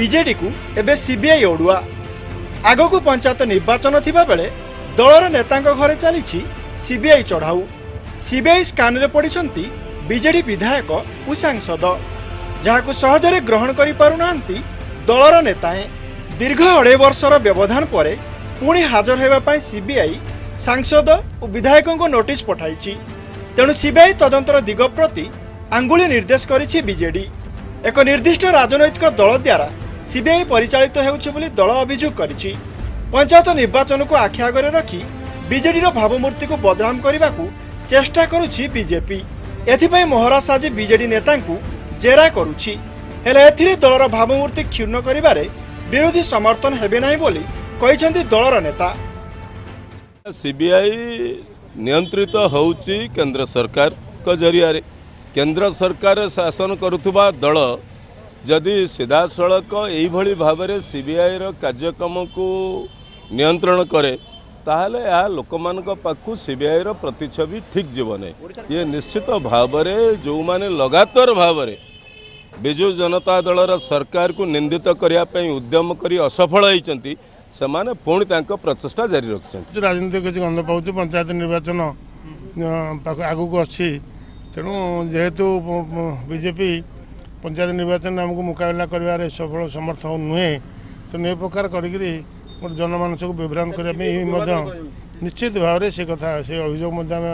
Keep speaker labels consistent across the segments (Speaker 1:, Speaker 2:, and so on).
Speaker 1: ବିଜେଡିକୁ ଏବେ ସିବିଆଇ ଅଡୁଆ। ଆଗକୁ ପଞ୍ଚାୟତ ନିର୍ବାଚନ ଥିବାବେଳେ ଦଳର ନେତାଙ୍କ ଘରେ ଚାଲିଛି ସିବିଆଇ ଚଢ଼ାଉ। ସିବିଆଇ ସ୍କାନରେ ପଡ଼ିଛନ୍ତି ବିଜେଡି ବିଧାୟକ ଓ ସାଂସଦ, ଯାହାକୁ ସହଜରେ ଗ୍ରହଣ କରିପାରୁନାହାନ୍ତି ଦଳର ନେତାଏଁ। ଦୀର୍ଘ 2.5 ବର୍ଷର ବ୍ୟବଧାନ ପରେ ପୁଣି ହାଜର ହେବା ପାଇଁ ସିବିଆଇ ସାଂସଦ ଓ ବିଧାୟକଙ୍କୁ ନୋଟିସ୍ ପଠାଇଛି। ତେଣୁ ସିବିଆଇ ତଦନ୍ତର ଦିଗ ପ୍ରତି ଆଙ୍ଗୁଳି ନିର୍ଦ୍ଦେଶ କରିଛି ବିଜେଡି। ଏକ ନିର୍ଦ୍ଦିଷ୍ଟ ରାଜନୈତିକ ଦଳ ଦ୍ୱାରା ସିବିଆଇ ପରିଚାଳିତ ହେଉଛି ବୋଲି ଦଳ ଅଭିଯୋଗ କରିଛି। ପଞ୍ଚାୟତ ନିର୍ବାଚନକୁ ଆଖି ଆଗରେ ରଖି ବିଜେଡିର ଭାବମୂର୍ତ୍ତିକୁ ବଦନାମ କରିବାକୁ ଚେଷ୍ଟା କରୁଛି ବିଜେପି। ଏଥିପାଇଁ ମୋହରା ସାଜି ବିଜେଡି ନେତାଙ୍କୁ ଜେରା କରୁଛି। ହେଲେ ଏଥିରେ ଦଳର ଭାବମୂର୍ତ୍ତି କ୍ଷୁଣ୍ଣ କରିବାରେ ବିରୋଧୀ ସମର୍ଥନ ହେବେ ନାହିଁ ବୋଲି କହିଛନ୍ତି ଦଳର ନେତା।
Speaker 2: ସିବିଆଇ ନିୟନ୍ତ୍ରିତ ହେଉଛି କେନ୍ଦ୍ର ସରକାରଙ୍କ ଜରିଆରେ। କେନ୍ଦ୍ର ସରକାର ଶାସନ କରୁଥିବା ଦଳ ଯଦି ସିଧାସଳଖ ଏଇଭଳି ଭାବରେ ସିବିଆଇର କାର୍ଯ୍ୟକ୍ରମକୁ ନିୟନ୍ତ୍ରଣ କରେ, ତାହେଲେ ଏହା ଲୋକମାନଙ୍କ ପାଖକୁ ସିବିଆଇର ପ୍ରତିଛବି ଠିକ୍ ଯିବ ନାହିଁ। ଇଏ ନିଶ୍ଚିତ ଭାବରେ ଯେଉଁମାନେ ଲଗାତାର ଭାବରେ ବିଜୁ ଜନତା ଦଳର ସରକାରକୁ ନିନ୍ଦିତ କରିବା ପାଇଁ ଉଦ୍ୟମ କରି ଅସଫଳ ହୋଇଛନ୍ତି, ସେମାନେ ପୁଣି ତାଙ୍କ ପ୍ରଚେଷ୍ଟା ଜାରି ରଖିଛନ୍ତି।
Speaker 3: ରାଜନୀତି କିଛି ଗନ୍ଧ ପାଉଛି। ପଞ୍ଚାୟତ ନିର୍ବାଚନ ଆଗକୁ ଅଛି, ତେଣୁ ଯେହେତୁ ବିଜେପି ପଞ୍ଚାୟତ ନିର୍ବାଚନରେ ଆମକୁ ମୁକାବିଲା କରିବାରେ ସଫଳ ସମର୍ଥ ନୁହେଁ, ତେଣୁ ଏ ପ୍ରକାର କରିକିରି ଗୋଟେ ଜନମାନସକୁ ବିଭ୍ରାନ୍ତ କରିବା ପାଇଁ ମଧ୍ୟ ନିଶ୍ଚିତ ଭାବରେ ସେ କଥା, ସେ ଅଭିଯୋଗ ମଧ୍ୟ ଆମେ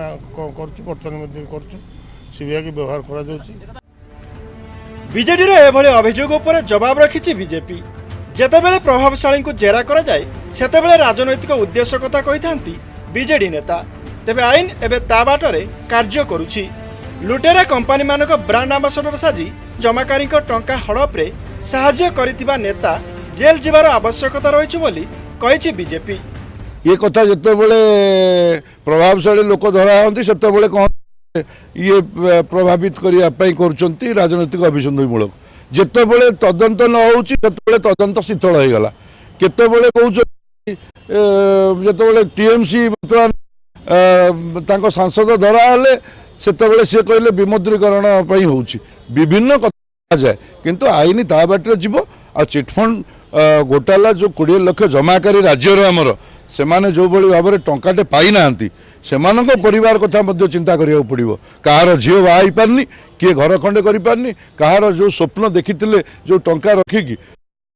Speaker 3: କରୁଛୁ, ବର୍ତ୍ତମାନ ମଧ୍ୟ କରୁଛୁ। ସିବିଆଇକୁ ବ୍ୟବହାର କରାଯାଉଛି।
Speaker 1: ବିଜେଡିର ଏଭଳି ଅଭିଯୋଗ ଉପରେ ଜବାବ ରଖିଛି ବିଜେପି। ଯେତେବେଳେ ପ୍ରଭାବଶାଳୀଙ୍କୁ ଜେରା କରାଯାଏ, ସେତେବେଳେ ରାଜନୈତିକ ଉଦ୍ଦେଶ୍ୟ କଥା କହିଥାନ୍ତି ବିଜେଡି ନେତା। ତେବେ ଆଇନ ଏବେ ତା ବାଟରେ କାର୍ଯ୍ୟ କରୁଛି। ଲୁଟେରା କମ୍ପାନୀମାନଙ୍କ ବ୍ରାଣ୍ଡ ଆମ୍ବାସଡର ସାଜି ଜମାକାରୀଙ୍କ ଟଙ୍କା ହଡପରେ ସାହାଯ୍ୟ କରିଥିବା ନେତା ଜେଲ୍ ଯିବାର ଆବଶ୍ୟକତା ରହିଛି ବୋଲି କହିଛି ବିଜେପି।
Speaker 4: ଏ କଥା ଯେତେବେଳେ ପ୍ରଭାବଶାଳୀ ଲୋକ ଧରା ହୁଅନ୍ତି, ସେତେବେଳେ କ'ଣ ଇଏ ପ୍ରଭାବିତ କରିବା ପାଇଁ କରୁଛନ୍ତି, ରାଜନୈତିକ ଅଭିସନ୍ଧିମୂଳକ। ଯେତେବେଳେ ତଦନ୍ତ ନ ହେଉଛି, ସେତେବେଳେ ତଦନ୍ତ ଶିଥିଳ ହେଇଗଲା। କେତେବେଳେ କହୁଛନ୍ତି, ଯେତେବେଳେ ଟିଏମ୍ସି ବର୍ତ୍ତମାନ ତାଙ୍କ ସାଂସଦ ଧରା ହେଲେ, ସେତେବେଳେ ସିଏ କହିଲେ ବିମୁଦ୍ରୀକରଣ ପାଇଁ ହେଉଛି। ବିଭିନ୍ନ କଥା ଯାଏ, କିନ୍ତୁ ଆଇନ ତା ବାଟରେ ଯିବ। ଆଉ ଚିଟଫଣ୍ଡ ଘୋଟାଲା ଯେଉଁ 20 ଲକ୍ଷ ଜମାକାରୀ ରାଜ୍ୟର ଆମର, ସେମାନେ ଯେଉଁଭଳି ଭାବରେ ଟଙ୍କାଟେ ପାଇନାହାନ୍ତି, ସେମାନଙ୍କ ପରିବାର କଥା ମଧ୍ୟ ଚିନ୍ତା କରିବାକୁ ପଡ଼ିବ। କାହାର ଝିଅ ବାହା ହେଇପାରୁନି, କିଏ ଘର ଖଣ୍ଡେ କରିପାରୁନି, କାହାର ଯେଉଁ ସ୍ୱପ୍ନ ଦେଖିଥିଲେ, ଯେଉଁ ଟଙ୍କା ରଖିକି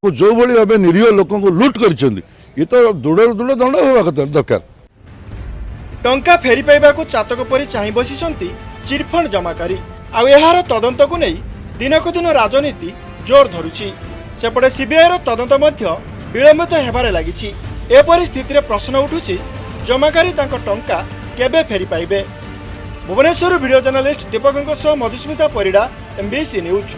Speaker 4: ଯେଉଁଭଳି ଭାବେ ନିରୀହ ଲୋକଙ୍କୁ ଲୁଟ୍ କରିଛନ୍ତି, ଇଏ ତ ଦୃଢ଼ରୁ ଦୃଢ଼ ଦଣ୍ଡ ହେବା କଥା ଦରକାର।
Speaker 1: ଟଙ୍କା ଫେରି ପାଇବାକୁ ଚାତକ ପରି ଚାହିଁ ବସିଛନ୍ତି ଚିଟଫଣ୍ଡ ଜମାକାରୀ। ଆଉ ଏହାର ତଦନ୍ତକୁ ନେଇ ଦିନକୁ ଦିନ ରାଜନୀତି ଜୋର ଧରୁଛି। ସେପଟେ ସିବିଆଇର ତଦନ୍ତ ମଧ୍ୟ ବିଳମ୍ବିତ ହେବାରେ ଲାଗିଛି। ଏପରି ସ୍ଥିତିରେ ପ୍ରଶ୍ନ ଉଠୁଛି, ଜମାକାରୀ ତାଙ୍କ ଟଙ୍କା କେବେ ଫେରି ପାଇବେ? ଭୁବନେଶ୍ୱରରୁ ଭିଡ଼ିଓ ଜର୍ଣ୍ଣାଲିଷ୍ଟ ଦୀପକଙ୍କ ସହ ମଧୁସ୍ମିତା ପରିଡ଼ା, ଏମ୍ବିସି ନ୍ୟୁଜ୍।